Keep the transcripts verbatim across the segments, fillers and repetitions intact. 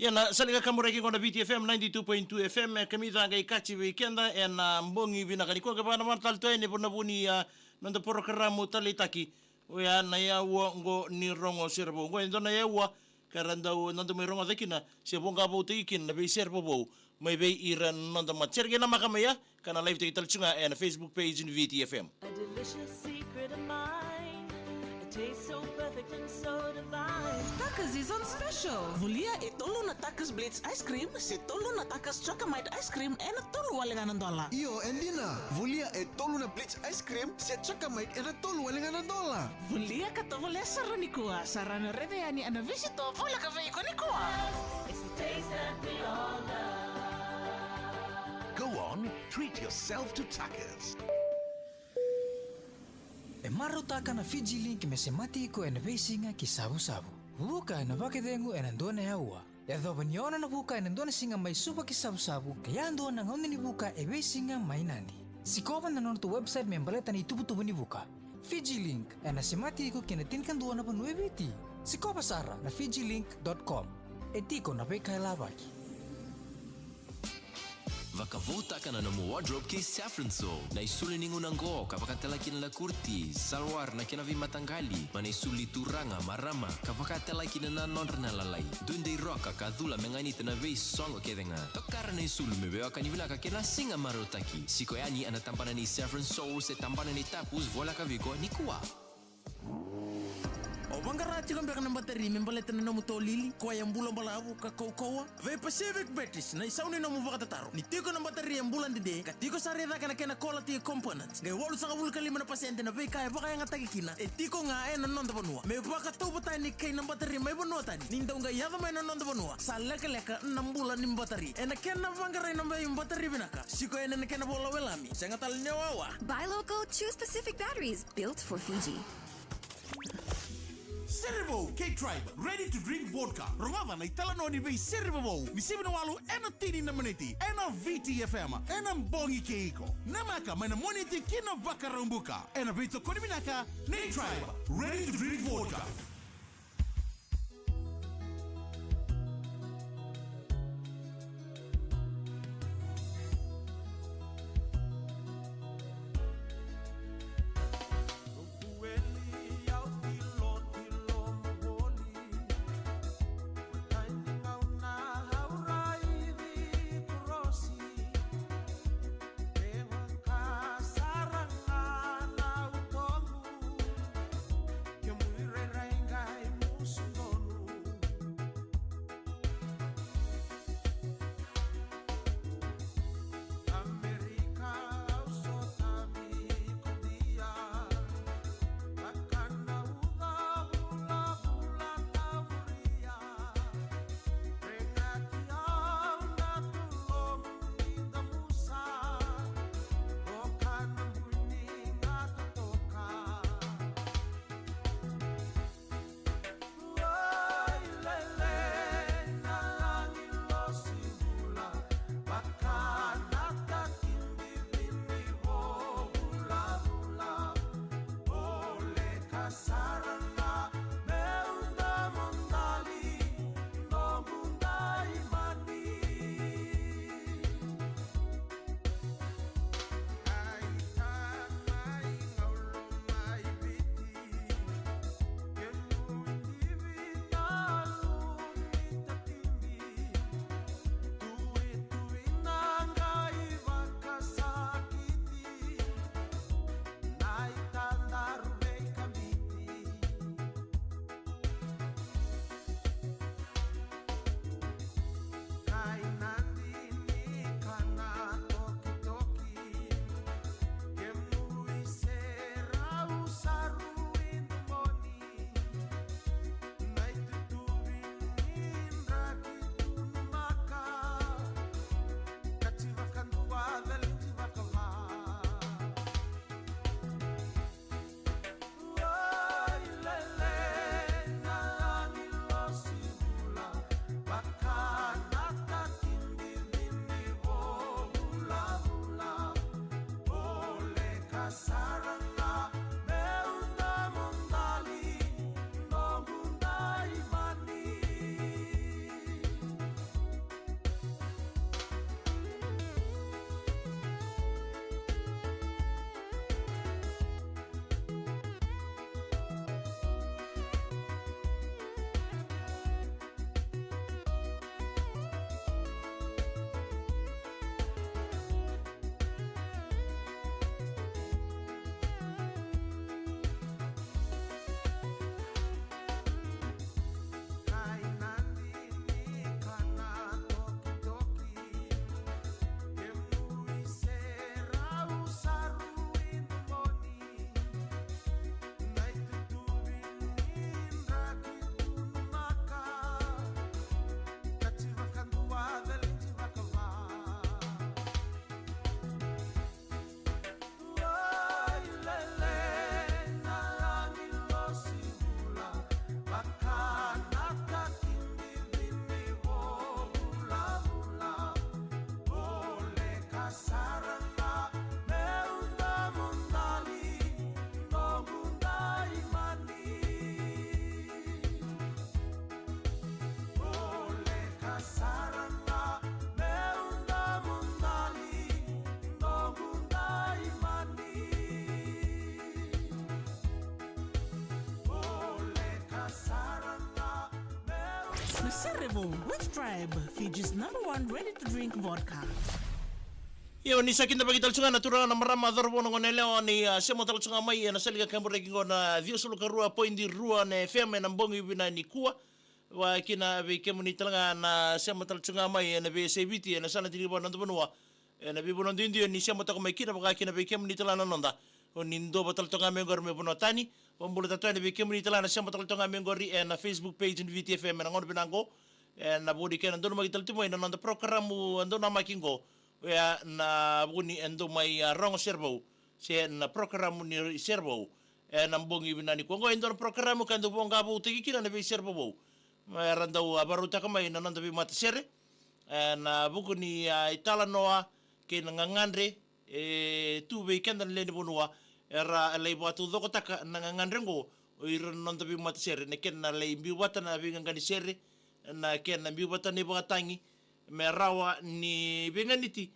Ia na sala ni kakaburaki qo na Viti F M ninety-two point two F M, e kamica qai kaci vei keda ena bogi vinaka nikua. Ke vaka na vana tale tu yani e vanua vuni, a, noda porokaramu taleitaki. Oya na yaua qo ni rogo sere vou. Qo e dua na yaua ka ra dau, na dau mai rogoca kina se voqa voutaki kina na veisere vovou mai vei ira na noda matasere. Qai namaka mai ya, ka na live-taki tale tu ga ena Facebook page ni Viti F M. A delicious secret of mine. A taste so perfect and so divine. Taka season special. Volia e tolu na Takas Blitz ice cream se tolu na Takas Chocomite ice cream ena tolu wale ga na dola. Io, e dina. Volia e tolu na Blitz ice cream se Chocomite ena tolu wale ga na dola. Volia ka tovolea sara nikua. Sa rawa ni raica yani ena visito voleka vei iko nikua. It's the taste that we all love. Go on, treat yourself to Takas. E marautaka na Fiji Link me semati iko ena veisiga ki Savusavu. Vuka ena vakacegu ena dua na aua. Yacova ni ono na vuka ena dua na siga mai Suva ki Savusavu, ka yadua na gauna ni vuka e veisiga mai Nadi. Sikova na nodratou website me baleta na ituvatuva ni vuka. Fiji Link, ena semati iko ki na tinikadua na vanua e Viti. Sikova sara na fiji link dot com. E tiko na veika e lavaki. Vakavoutaka na nomu wardrobe kei Saffron Soul. Na isulu ni gauna oqo ka vakatala kina na kurti, salwar, na kena veimataqali, mai na isulu ni turaga, marama, ka vakatala kina na nodra na lalai. Dua e dei roka ka cula me ganita na veisoqo kece ga. Tokara na isulu me veiwekani vinaka kei na siga marautaki. Siko yani ena tabana ni Saffron Soul se tabana ni Tapus voleka vei iko nikua. O vaqara tiko beka na batari me baleta na nomu tolili, koya bula balavu ka kaukauwa? Vei Pacific Batteries na isau ni nomu vakatataro. Ni tiko na batari e bula dede, ka tiko sara i cake na kena quality components, qai walusagavulu ka lima na pasede na veika e vakayagataki kina, e tiko ga ena noda vanua. Me vakatauvatani kei na batari mai vanua tani, ni dau qai yaco mai na noda vanua, sa lekaleka na bula ni batari. Ena kena vaqarai na veibatari vinaka, siko yani ena kena vola welami, sega tale ni wawa. Buy local, choose Pacific Batteries, built for Fiji. Sere vou kei Tribe, ready to drink vodka. Rogoca na italanoa ni veisere vovou ni sivi na walu ena tini na miniti ena Viti F M, ena bogi kei iko. Namaka mai na Moniti ki na Vakaraubuka ena veitokoni vinaka nei Tribe, ready to drink vodka. Na Sere Vou with Tribe, Fiji's number one ready-to-drink vodka. Io, ni sa kidavaki tale tu ga na turaga na marama, cauravou, na gone yalewa ni, a, sema tale tu ga mai ena sala ni kakaburaki qo na ciwasagavulu ka rua poidi rua na F M ena bogi vinaka nikua. Vaka kina vei kemuni tale ga na sema tale tu ga mai ena veiyasai Viti ena yasana tinikarua ni noda vanua. Ena veivanua duidui o ni sema toka mai kina, vaka kina vei kemuni tale ga na noda o ni dua vata tale toka ga mai qori mai vanua tani. Vakabula tale tu yani vei kemuni tale ga na sema tale toka ga mai qori ena Facebook page ni Viti F M ena gauna vinaka qo. Ena vuku ni kena donumaki tale tu mai na noda porokaramu donumaki qo. Oya na vuku ni e dau mai, a, rogo sere vou se na porokaramu ni sere vou. Ena bogi vinaka nikua qo e dua na porokaramu ka dau voqa voutaki kina na veisere vovou. Era dau, a, vakarautaka mai na noda veimatasere. Ena vuku ni, a, italanoa kei na gagadre e tu vei keda na lewe ni vanua, era lai vakataucokotaka na gagadre oqo o ira na noda veimatasere, na kena lai biu vata na veiqaqa ni sere, na kena biu vata na ivakatagi, me rawa ni veiganiti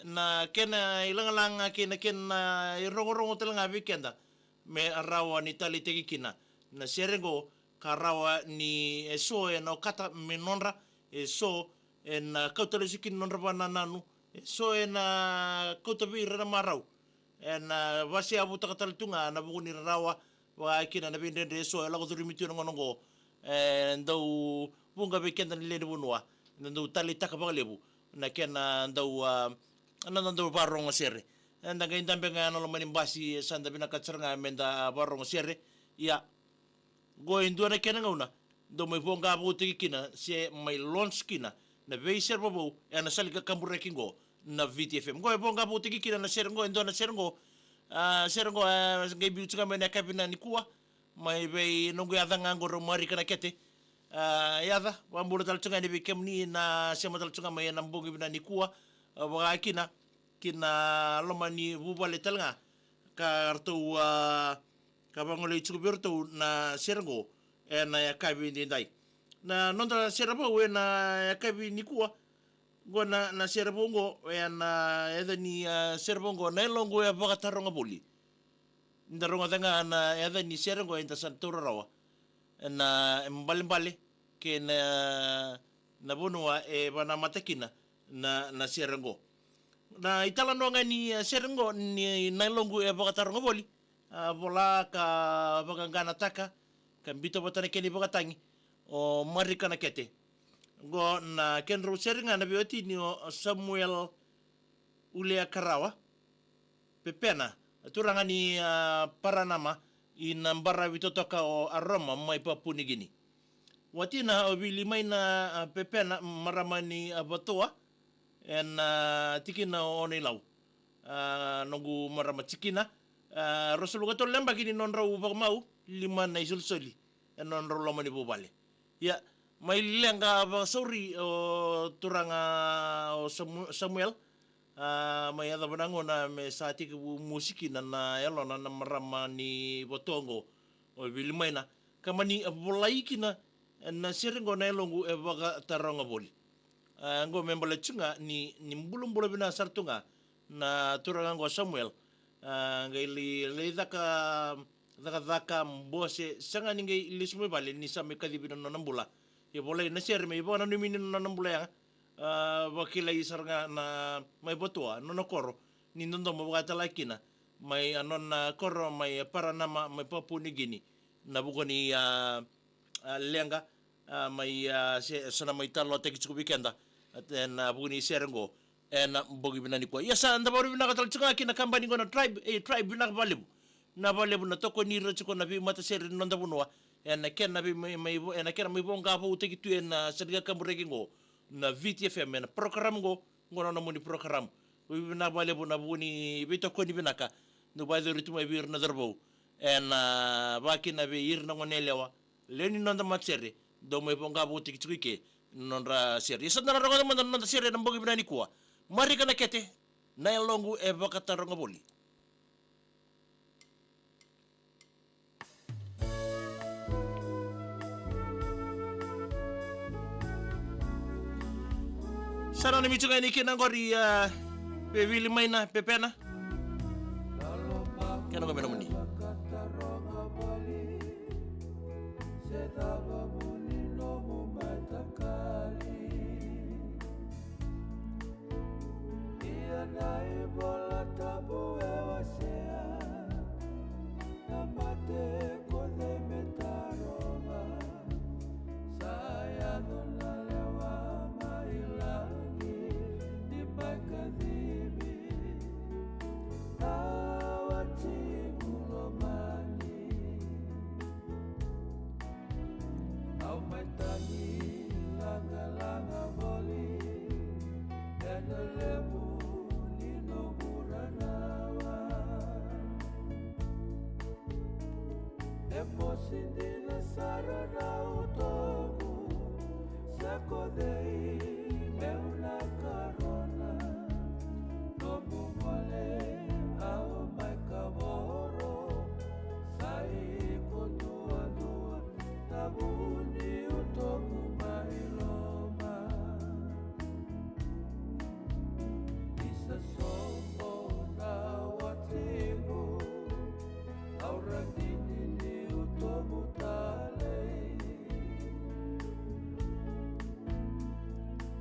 na kena ilagalaga kei na kena irogorogo tale ga vei keda, me rawa ni taleitaki kina na sere oqo, ka rawa ni eso ena okata me nodra, eso ena kauta lesu kina nodra vakanananu, eso ena kauta vei ira na marau. Ena, a, vaseavutaka tale tu ga na vuku ni rarawa, vaka kina na veidredre eso e lako curumi tu ena gauna oqo. E dau vuqa vei keda na lewe ni vanua, eda dau taleitaka vakalevu na kena dau, a, na noda dau vakarogo sere. Eda qai dabe ga ena loma ni basi, e sa da vinakata sara ga me da vakarogo sere. Ia, qo e dua na kena gauna dau mai voqa voutaki kina se mai launch kina na veisere vovou ena sala ni kakaburaki qo na Viti F M. Qo e voqa voutaki kina na sere qo, e dua na sere qo, a, sere qo, a, qai biu tu ga mai na yakavi vinaka nikua mai vei noqu yaca ga qo, rau Marika Nakete. A, yaca, vakabula tale tu ga yani vei kemuni na sema tale tu ga mai ena bogi vinaka nikua, a, vaka kina ki na loma ni vuvale tale ga ka ratou, a, ka vagolei tiko vei iratou na sere qo ena yakavi edaidai. Na noda sere vou ena yakavi nikua qo, na, na sere vou qo ena yaca ni, a, sere vou qo Na Yaloqu e Vakataroga Voli. Da rogoca ga na yaca ni sere qo, eda sa taura rawa ena ibalebale kei na, na vanua e vakanamata kina na, na sere qo. Na italanoa ga ni, e, sere qo ni Na Yaloqu e Vakataroga Voli, a, vola ka vaqaqanataka ka biuta vata na kena ivakatagi o Marika Nakete. Qo na kedrau sere ga na veiwatini o Samuel Uleakarawa Pepena, turaga ni, a, Paranama, ina baravi totoka o Aroma mai Papua Niugini. Watina o Vilimaina, a, Pepena, marama ni, a, Vatoa, ena, a, tikina o Oneilau. A, noqu marama tikina, a, ruasagavulu ka tolu na yabaki ni nodrau vakamau, lima na isolisoli ena nodrau loma ni vuvale. Ia, mai leqa vakasauri o turaga o Samu-, Samuel, a, mai yacova na gauna me sa tekivu mosi kina na yalona na marama ni Vatoa qo, o Vilimaina, ka mani volai kina na sere qo Na Yaloqu e Vakataroga Voli. A, qo me baleta tu ga ni, ni bulabula vinaka sara tu ga na turaga qo Samuel. A, qai lai, lai caka, cakacaka, bose, sega ni qai lesu mai vale ni sa mai kacivi na nona bula. E volai na sere me ivakananumi ni nona bula yaga. A, vakilai sara ga na mai Vatoa, nona koro ni dodomo vakatala kina. Mai, a, nona koro mai Paranama, mai Papua Niugini. Na vuku ni, a, a, leqa, a, mai, a, se, sa na mai talanoataki tiko vei keda ena vuku ni sere qo ena bogi vinaka nikua. Ia sa da vakavinavinaka tale tiko ga ki na kabani qo na Tribe, e, Tribe, vinaka vakalevu. Na vakalevu na tokoni ira tiko na veimatasere ni noda vanua ena kena vei, mai, mai, ena kena mai voqa voutaki tu ena sala ni kakaburaki qo na Viti F M, ena program qo, qo na nomuni program. Vakavinavinaka vakalevu na vuku ni veitokoni vinaka dou vakayacori tu mai vei ira na cauravou, ena, a, vakakina vei ira na goneyalewa, lewe ni noda matasere, dou mai voqa voutaki tiko i ke na nodra sere. Ia sa da na rogoca mada na noda sere ena bogi vinaka nikua. Marika Nakete, Na Yaloqu e Vakataroga Voli. Sa nanumi tu ga yani kina qori, a, vei Vilimaina Pepena. Kena qo me nomuni. Se cava vuni nomu mataka? Vola Tabu e wasea, na mate ko cei me taroga. Sa yaco na lewa mai lagi, ni mai kacivi na watiqu lomani. Au mai tagi lagalaga voli ena levu ni noqu rarawa. E mosi dina sara na utoqu, sa ko cei meu na karona. Nomu gole au mai kavoro, sa iko duadua na vu ni utoqu mai loma. Isa sobo na watiqu, au radini ni utoqu talei.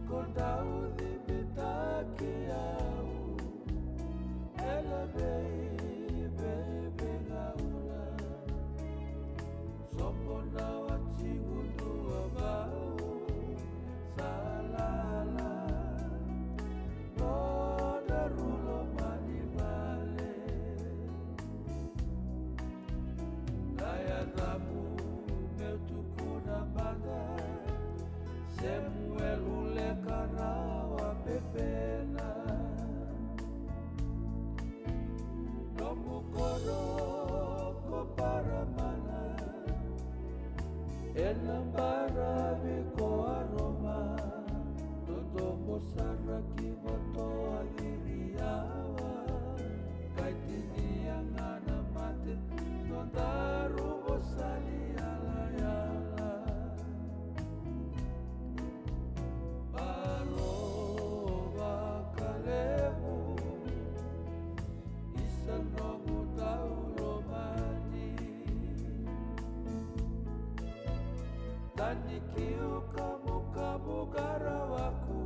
Ko dau cibitaki au, ela vei, vei, veigauna. Sopo na watiqu dua vau, sa lala, nona rulo mani vale. Na yacamu meu tukuna mada, Semuelu Lekarawa Pepena. Nomu koro ko Paramana, ena baravi ko Aroma. Dodomo sara ki Voto a Ciriawa, kai tini a gana mate, nodaru vosali yalayala. Balo vakalevu, isa noqu daulomani. Tani ki Ukamukamu Qarawaku,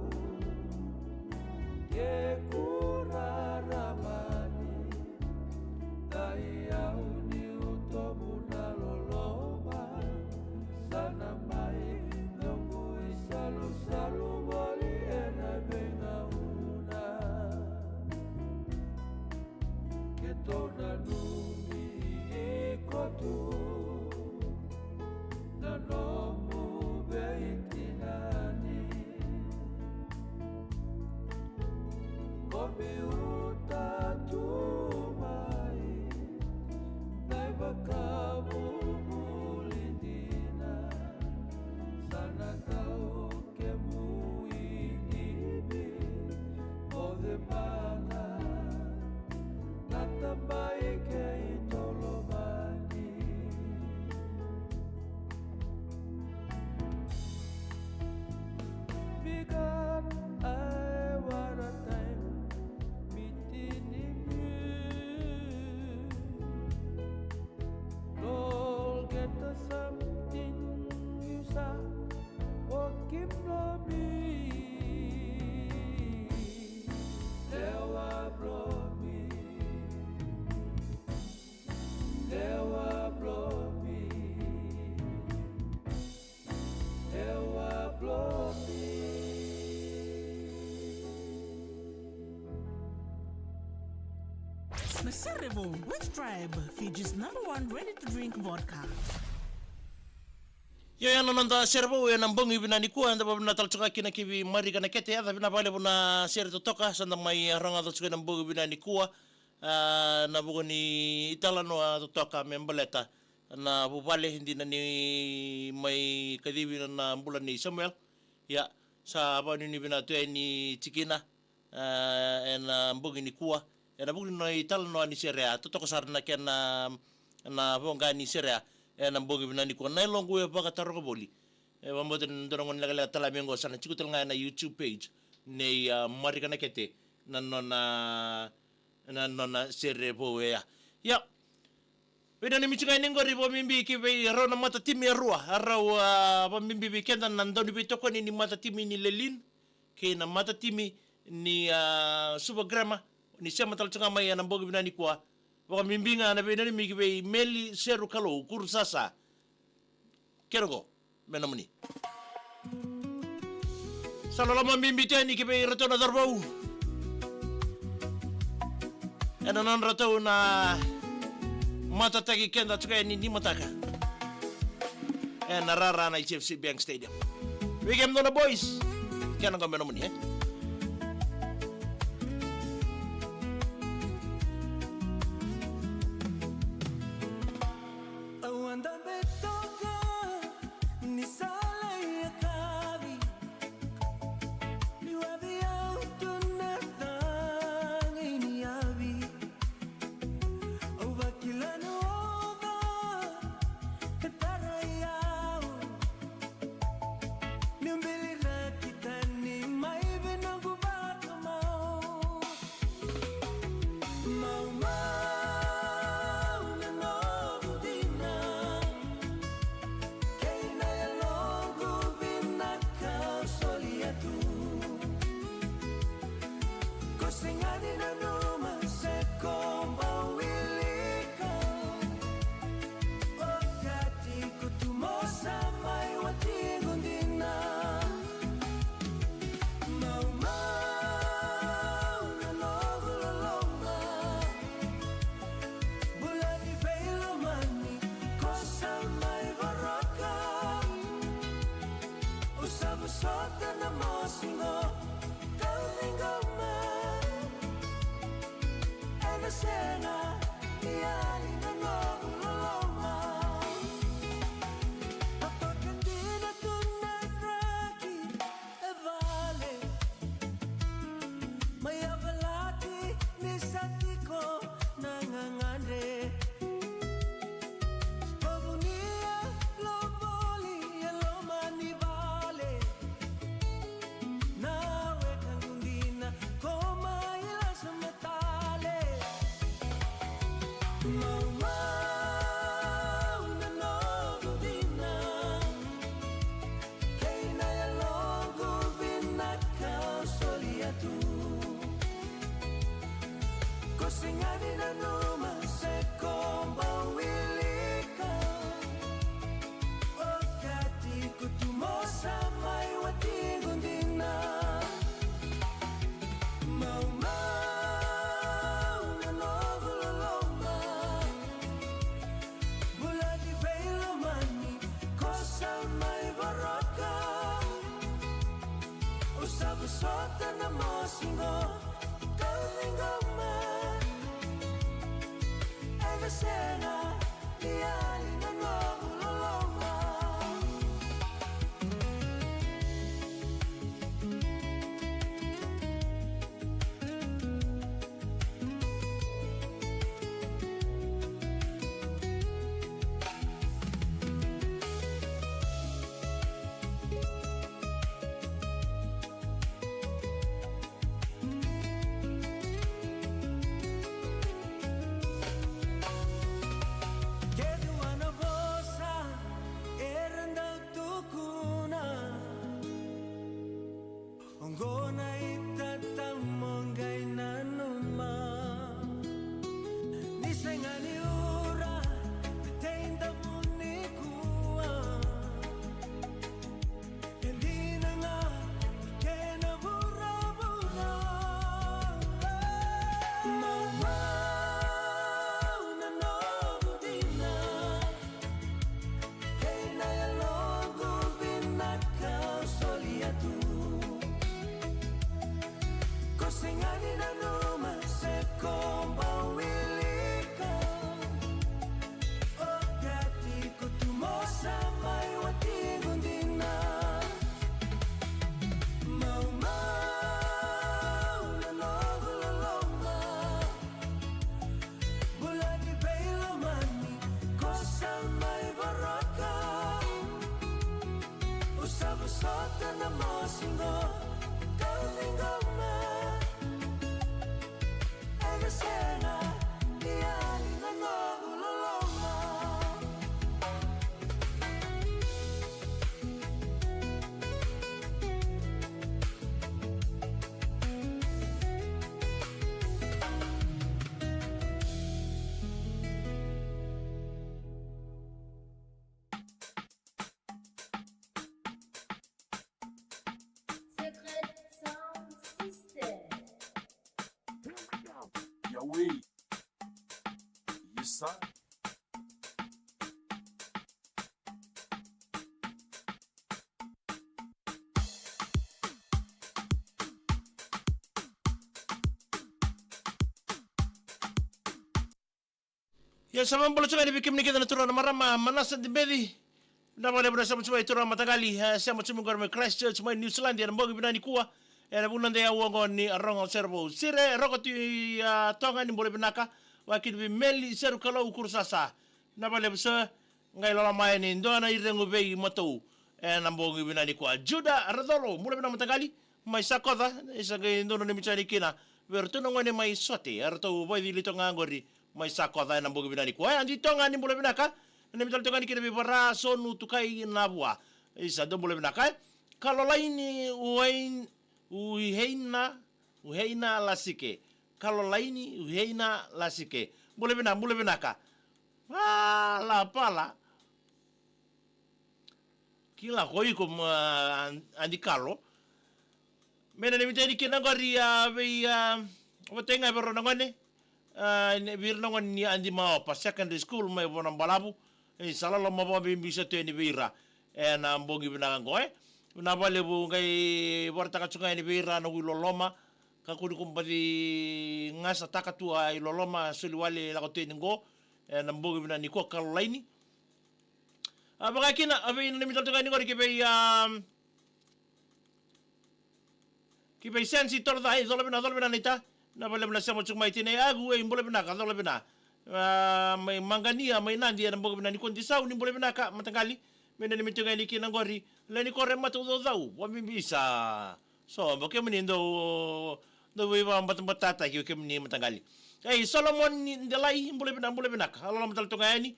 ke kura ramani. Dai au ni utomu na loloma, sa na mai noqu isalusalu voli ena veigauna. Keitou nanumi iko tu, na nomu veitinani. Ko biuta tu mai, na ivakavuvuli dina, sa na tau kemu idivi, o cemana, na tamai kei tolomani. Because I want a time meeting you. Lord, get us something you saw. Walking blow me. Lewa blow me. Lewa blow me. Lewa blow me. Na Sere Vou with Tribe, Fiji's number one ready-to-drink vodka. Io, ya na noda Sere Vou ena bogi vinaka nikua, eda vakavinavinaka tale tiko ga kina ki vei Marika Nakete, yaca vinaka vakalevu na sere totoka sa da mai rogoca tiko ena bogi vinaka nikua. A, na vuku ni italanoa totoka me baleta na vuvale dina ni mai kacivi na bula nei Samuel. Ia, sa vakanuinui vinaka tu yani tikina, a, ena bogi nikua, ena vuku ni italanoa ni sere ya, totoka sara na kena, na voqa ni sere ya ena bogi vinaka nikua. Na yaloqu e vakataroga voli, e vakabauta ni dua na gone lekaleka tale mai oqo sa na tiko tale ga ena YouTube page nei, a, Marika Nakete, na nona, na nona Sere Vou ya. Ia, veinanumi tiko ga yani oqori vakabibi ki vei rau na matatimi e rua, a rau, a, vakabibi vei keda na dauniveitokoni ni matatimi ni Lelean kei na matatimi ni, a, Suva Grammar, Ni sema tale tu ga mai ena bogi vinaka nikua. Vakabibi ga na veinanumi ki vei Meli Seru Kalou Kurusasa. Kere qo me nomuni. Sa loloma bibi tale yani ki vei iratou na cauravou ena nodratou na matataki keda tiko yani ni mataka ena rara na H F C Bank Stadium. Vei kemudou na boys, kena qo me nomuni, e? Au a dabe toka ni sa lai yakavi, ni wavi au tu na cagi ni yavi. Au vakila na oca e tarai au, niu bili raki tani mai vei noqu vakamau. Maumau na noqu dina, kei na yaloqu vinaka au solia tu. Ko sega ni nanuma se ko bau wilika. Okati ko tu mo sa mai watiqu dina. Maumau na noqu loloma. Bula ni veilomani ko sa mai voroka. Au sa vosota na mosi qo. Kau ciqoma. Ena sega ni yali na noqu loloma. Au toka dina tu na draki e vale. Mai yavalati ni sa tiko na gagadre. Ko vunia lo voli e loma ni vale. Na wekaqu dina ko mai lasu me tale. Maumau na noqu dina, kei na yaloqu vinaka au solia tu. Ko sega ni nanuma se ko bau wilika. Okati ko tu mo sa mai watiqu dina. Maumau na noqu loloma. Bula ni veilomani ko sa mai voroka. Au sa vosota na mosi qo. Kau ciqoma. Ena sega ni yali na noqu loloma. Ui. Isa. Ia sa vakabula tiko ga yani vei kemuni kece na turaga na marama, Manasa Dibeci. Vinaka vakalevu na sema tiko mai turaga mataqali, e, sema tiko mai qori mai Christchurch mai New Zealand ena bogi vinaka nikua. Ena vuku ni noda iyau oqo ni Rogo Sere Vou. Sere Roko Tui, a, Toga, ni bula vinaka. Vakakina vei Meli Seru Kalou Kurusasa. Vinaka vakalevu sir. Qai loloma yani e dua na iregu vei matou ena bogi vinaka nikua. Juda Racolo, bula vinaka mataqali. Mai Sakoca, isa qai dua na nanumi tiko yani kina vei iratou na gone mai Sote, eratou vakacili toka ga qori mai Sakoca ena bogi vinaka nikua. E, Adi Toga, ni bula vinaka. Nanumi tale toka yani kina vei Vara Sonu Tukai Navua. Isa dou bula vinaka, e. Kalolaini Uain-, Uheina, Uheina Lasike. Kalolaini Uheina Lasike. Bula vinaka, bula vinaka. A, la pala. Kila ko iko ma, Adi Kalo. Me nanumi tale yani kina qori, a, vei, a, vata ga vei rau na gone. A, ne, vei ira na gone ni Adi Maopa Secondary School mai Vanua Balavu. E, sa loloma vakabibi sa tu yani vei ira ena bogi vinaka qo, e. Vinaka vakalevu, qai vakaraitaka tiko ga yani vei ira na ui loloma. Kakua ni ko baci gasataka tu a iloloma soli wale lako tu yani qo ena bogi vinaka nikua, Kalolaini. A, vaka kina, a, vei nanumi tale toka yani qori ki vei, a, ki vei Sensi Torocai, cola vinaka, cola vinaka naita. Vinaka vakalevu na sema tiko mai, tina i Agu, e, bula vinaka, cola vinaka. A, mai Maqania, mai Nadi, ena bogi vinaka nikua. Disau, ni bula vinaka mataqali. Me nanumi tiko ga yani kina qori Lenikoro Mataucaucau, vakabibi sa. So, vei kemuni dou, dou veivakabatabatataki, vei kemuni mataqali. Ei, Solomon ni Delai, bula vinaka, bula vinaka. A, loloma tale toka yani.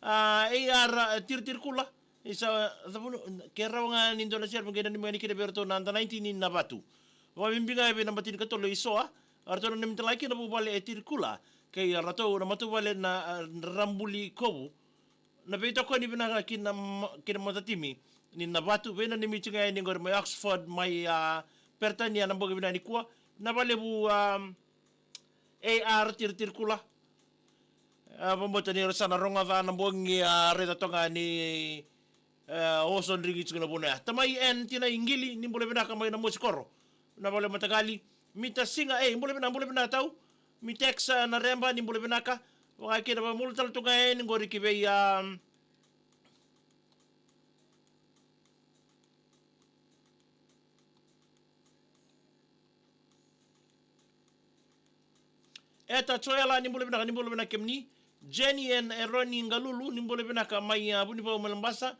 A, A R Tiritirikula. Isa, cavunu, ke rawa ga ni dua na sere me qai nanumi yani kina vei iratou na under nineteen ni Navatu. Vakabibi ga vei naba tinikatolu e Isoa. Eratou nanumi tale ga kina vuvale e Tirikula kei iratou na matavuvale na, a, Rabuli Kovu. Na veitokoni vinaka ki na ma-, ki na matatimi ni Navatu, veinanumi tiko ga yani qori mai Oxford, mai, a, Peritania, na bogi vinaka nikua. Vinaka vakalevu, a, A R Tiritirikula. A, vakabauta ni ra sa na rogoca na bogi, a, raica toka ga ni, e, oso driki tiko na vuna ya. Tamai N, tina i Qili, ni bula vinaka mai Namosikoro. Vinaka vakalevu mataqali. Mita Siga, e, bula vinaka, bula vinaka tau. Mitex, a, Nareba, ni bula vinaka. Vaka kina, vakabula tale toka ga yani qori ki vei, a, Eta Joela, ni bula vinaka, ni bula vinaka kemuni. Jenny and Eroni Qalulu, ni bula vinaka mai, a, Vunivau mai Labasa.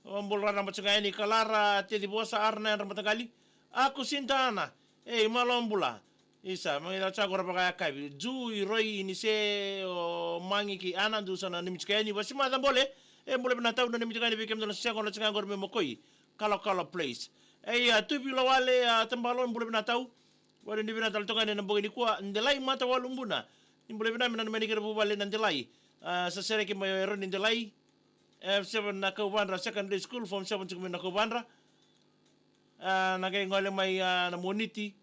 Vakabula raraba tiko ga yani. Kalara Tecivosa, ara na yadra mataqali. Aku Sintana, ei, malo bula. Isa, mai na tsago ra vakayakavi. Ju, Iroi, Inise, o Magi kei Ana, dou sa nanumi tiko yani. Vasimaca Bole, e, bula vinaka tau, nanumi tiko yani vei kemudou na sega na tiko qori mai Makoi. Kalokalo Place. E, ia, Tuvi Lawale, a, Tabalo, bula vinaka tau. Vale ni vinaka tale toka yani ena bogi nikua. Delai Matawalu Buna. Ni bula vinaka, me nanumi yani kina vuvale na Delai. A, sa sereki mai o Eroni Delai. F seven Nakauvadra Secondary School, Form seven tiko mai Nakauvadra. A, na qai gole mai, a, na Moniti.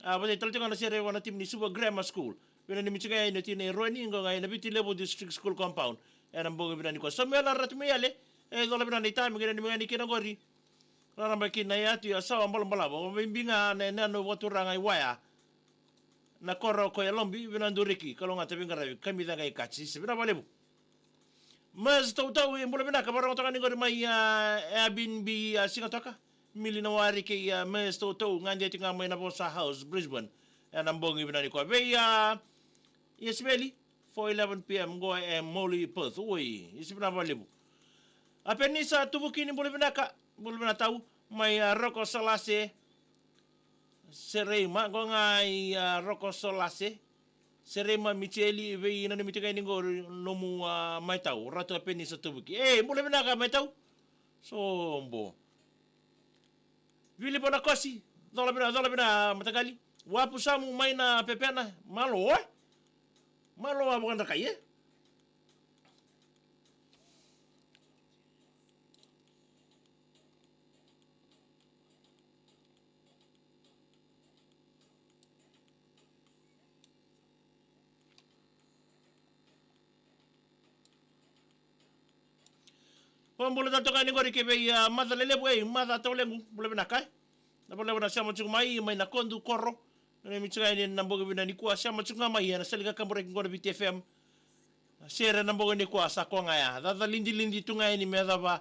A, vata tale tiko ga na sere vua na timi ni Suva Grammar School. Veinanumi tiko ga yani o tina i Roni, qo ga ena Viti Levu District School Compound. Ena bogi vinaka nikua. Samuela Ratumaiale, e, cola vinaka naita, me qai nanumi ga yani kina qori. Raraba kina i Atu, Yasawa, Balabalava. Vakabibi ga na yanuyanu vakaturaga i Waya. Na koro ko Yalobi, vinaka Duriki, kalougata veiqaravi, kamica qai kati, se vinaka vakalevu. Mes Tautau, e, bula vinaka, vakarogo toka ni qori mai, a, Airbnb, a, Sigatoka. Mili Nawari kei, a, Mes Tautau, gade tiko ga mai Navosa House, Brisbane. Ena bogi vinaka nikua. Vei, a, Iesiveli, four eleven p m, qo e Morley Perth. Oi, isa vinaka vakalevu. A, Penisa Tuvuki, ni bula vinaka, bula vinaka tau, mai, a, Roko Salase. Sereima, qo ga i, a, Roko Solase. Sereima Micheli, veinanumi tiko ga yani qori nomu, a, maitau, Ratu Apenisa Tuvuki. E, bula vinaka maitau. Sobo. Vili Bonakosi, cola vinaka, cola vinaka mataqali. Wapu Samu mai na Pepena, malo, e? Malo a vakadrakai, e? Bula tale toka yani qori ki vei, a, Maca Lelevu, ei, Maca Taulequ, bula vinaka, e. Na bula vinaka, sema tiko mai, mai na Kodu Koro. Na neimami tiko yani na bogi vinaka nikua, sema tiko ga mai ena sala ni kakaburaki qo na Viti F M. Sere na bogi nikua, sa koya ga ya. Caca lidilidi tu ga yani me yacova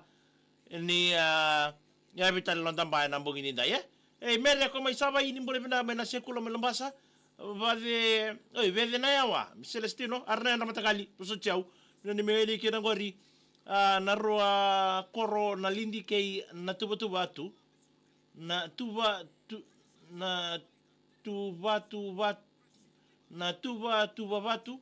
ni, a, yavi tale na noda ba ena bogi nidai, e. Ei, Mere ko mai Savai, ni bula vinaka mai na Sekula mai Labasa. Vace, oi, Vece na Yawa, Celestino, Arnea na Matakali, Rosa Tiau. Vinaka ni mai yani kina qori, a, na rua koro na Lidi kei na Tuvatuva tu. Na Tuva, tu, na Tuvatuva, na Tuvatuva vatu.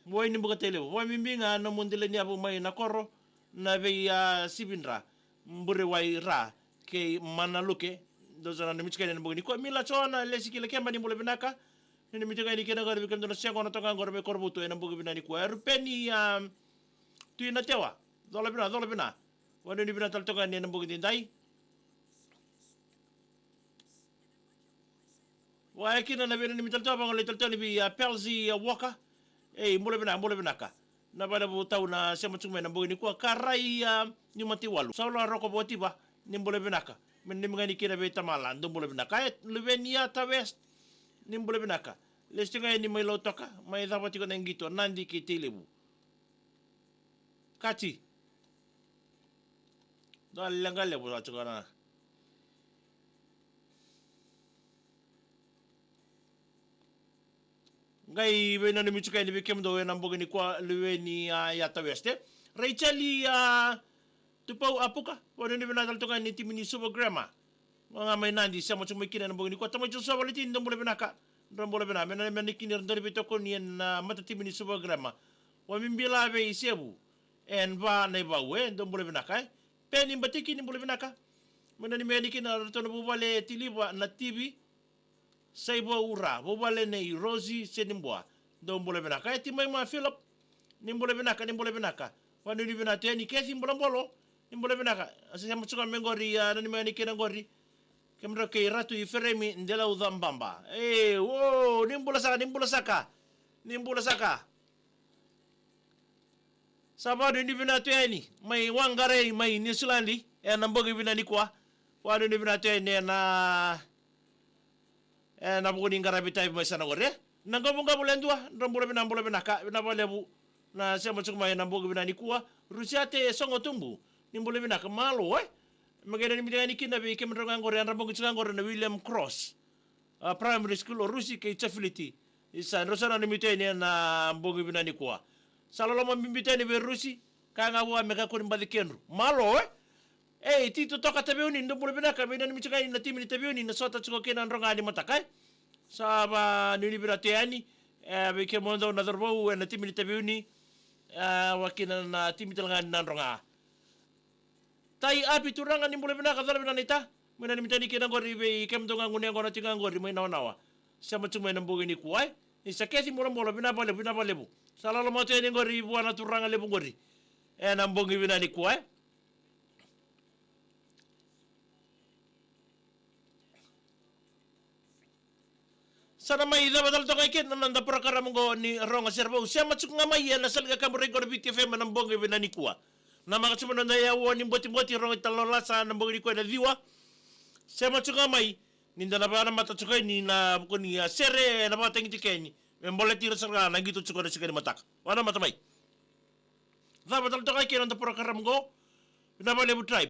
Vua ni buka tailevu. Vua bibi ga na nomu dela ni yavu mai na koro, na vei, a, Sividra, Burewai Ra, kei Mana Luke. Dou sa na neimami tiko yani ena bogi nikua. Mila Joana, Lesi Kila Keba, ni bula vinaka. Ni neimami tiko yani kina qori vei kemudou na sega na toka qori vei Korovutu ena bogi vinaka nikua. E Rupeni, a, Tui Natewa. Cola vina, cola vina. Vua ni vinaka tale toka yani ena bogi nidai. Vua e kina na vei na neimami tale toka, vagolei tale toka ni vei, a, Pelsi, a, Woka. Ei, bula vinaka, bula vinaka. Na vale vutau na sema tiko mai na bogi nikua, Karai, a, Niumatiwalu. Saula Roko Votiva, ni bula vinaka. Me neimami ga yani kina vei Tamala, dou bula vinaka. E, Luvenia Tawest, ni bula vinaka. Lesi tiko ga yani mai Lautoka, mai cava tiko na qito, Nadi kei Tailevu. Kati. Dua leqa levu sa tiko na. Qai veinanumi tiko yani vei kemudou ena bogi nikua, Luveni, a, Yata West. Raicheli, a, Tupou Apuka, veinanumi vinaka tale toka ni timi ni Suva Grammar. Ga mai Nadi, sema tiko mai kina ena bogi nikua. Tamai Joshua Valetini, dou bula vinaka. Dou bula vinaka. Me na, me na kini ra dau ni veitokoni ena, a, matatimi ni Suva Grammar. Vua bibi la vei Sevu. Ena va na ivau, e, dou bula vinaka, e. Peni Batiki, ni bula vinaka. Me na ni me yani kina ratou na vuvale Tiliva na T V. Saivou Ra, vuvale nei Rosi Senibua. Dou bula vinaka. E, Timaima Philip, ni bula vinaka, ni bula vinaka. Veinanumi vinaka tu yani Kethi Bulabolo, ni bula vinaka. A, sema tiko mai qori, a, na ni me yani kina qori. Kemudrau kei Ratu Iferemi Delauca Baba. E, o, ni bula saka, ni bula saka. Ni bula saka. Sa veinanumi vinaka tu yani mai Whangarei mai Niusiladi ena bogi vinaka nikua. Veinanumi vinaka tu yani ena, ena vuku ni qaravi tavi mai sana qori. Naqovuqovu Ledua, dou bula vinaka, bula vinaka, vinaka vakalevu na sema tiko mai ena bogi vinaka nikua. Rusiate Sogotubu, ni bula vinaka, malo, e. Me qai nanumi tiko yani kina vei kemudrau ga qori, yadra bogi tiko ga qori na William Cross, a, Primary School, o Rusi kei Jafiliti. Isa, drau sa nanumi tu yani ena bogi vinaka nikua. Sa loloma bibi tu yani vei Rusi, kaya ga vua me kakua ni baci kedru. Malo, e? Ei, Tito Toka Taveuni, dou bula vinaka, veinanumi tiko yani na timi ni Taveuni, na sota tiko kina na Droga ni mataka, e? Sa veinanumi vinaka tu yani, e, vei kemudou na cauravou ena timi ni Taveuni, e, vaka kina na timi tale ga ni Nadroga. Tai Api Turaga, ni bula vinaka, cola vinaka naita. Me nanumi tani kina qori vei kemudou ga gone yaqona tiko ga qori mai Nawanawa. Sema tiko mai na bogi nikua, e. Ni sa Kethi Bulabolo, vinaka vakalevu, vinaka vakalevu. Sa loloma tu yani qori vua na turaga levu qori ena bogi vinaka nikua, e. Sa na mai cava tale toka i kina na noda porokaramu qo ni Rogo Sere Vou. Sema tiko ga mai ena sala ni kakaburaki qo na Viti F M ena bogi vinaka nikua. Na maka tiko mai na noda yaua ni botiboti, rogo italanoa lasa na bogi nikua ena ciwa. Sema tiko ga mai, ni da na vakanamata tiko yani ena vuku ni, a, sere ena vakatagitaki yani me baleti ira sara ga na qito tiko ena siga ni mataka. Vakanamata mai. Cava tale toka i kina na noda porokaramu qo. Vinaka vakalevu Tribe.